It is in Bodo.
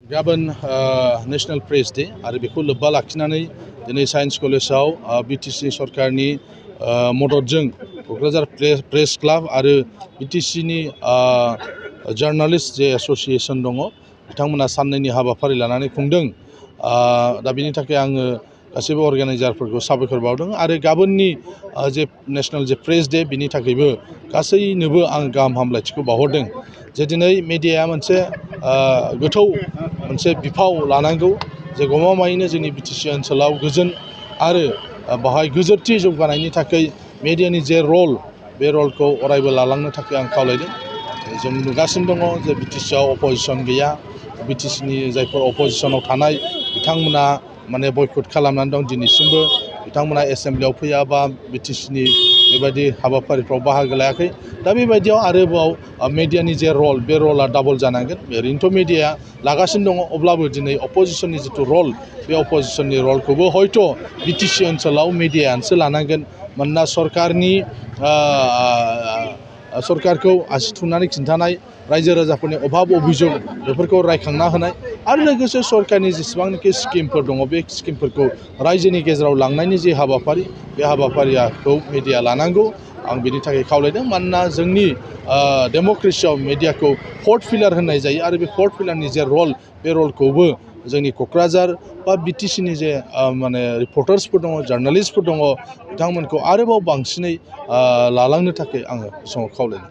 गाबोन नेशनेल प्रेस डे आरो बेखौ लोब्बा लाखिनानै दिनै साइन्स कलेजाव बिटिसि सरकारनि मददजों क'क्राझार प्रेस क्लाब आरो बिटिसिनि जार्नालिस्ट जे एस'सिएशन दङ बिथांमोना साननैनि हाबाफारि लानानै खुंदों। दा बिनि थाखाय आङो गासैबो अर्गानाइजारफोरखौ साबायखर बावदों आरो गाबोननि जे नेशनेल जे प्रेस डे बिनि थाखायबो गासैनोबो आं गाहाम हामलायथिखौ बावहरदों जे दिनै मिडियाया मोनसे गोथौ मोनसे बिफाव लानांगौ जे गमामायैनो जोंनि बिटिसि ओनसोलाव गोजोन आरो बाहाय गोजोरथि जौगानायनि थाखाय मिडियानि जे रल बे रलखौ अरायबो लालांनो थाखाय आं खावलायदों। जों नुगासिनो दङ जे बिटिसिआव अपोजिसन गैया, बिटिसिनि जायफोर अपोजिसनाव थानाय बिथांमोना माने बयकट खालामनानै दं दिनैसिमबो बिथांमोना एसेम्ब्लियाव फैया बा बिटिसिनि बेबायदि हाबाफारिफ्राव बाहागो लायाखै। दा बेबायदियाव आरोबाव मिडियानि जे रल बे रला डाबल जानांगोन। ओरैनोथ' मिडियाया लागासिनो दङ, अब्लाबो दिनै अपोजिसननि जिथु रल बे अपोजिसननि रलखौबो हयथ' बिटिसि ओनसोलाव मिडियायासो लानांगोन। मानोना सरकारखौ आसि थुनानै खिन्थानाय, रायजो राजाफोरनि अभाब अभियोग बेफोरखौ रायखांना होनाय आरो लोगोसे सरकारनि जेसेबांनाखि स्किमफोर दङ बे स्किमफोरखौ रायजोनि गेजेराव लांनायनि जे हाबाफारि बे हाबाफारिखौ मिडिया लानांगौ। आं बिनि थाखाय खावलायदों। मानोना जोंनि डेम'क्रेसियाव मिडियाखौ फर्थ पिलार होननाय जायो आरो बे फर्थ पिलारनि जे रल बे रलखौबो जोंनि क'क्राझार बा बिटिसिनि जे माने रिपर्टार्सफोर दङ, जार्नालिस्टफोर दङ, बिथांमोनखौ आरोबाव बांसिनै लालांनो थाखाय आङो बे समाव खावलायदों।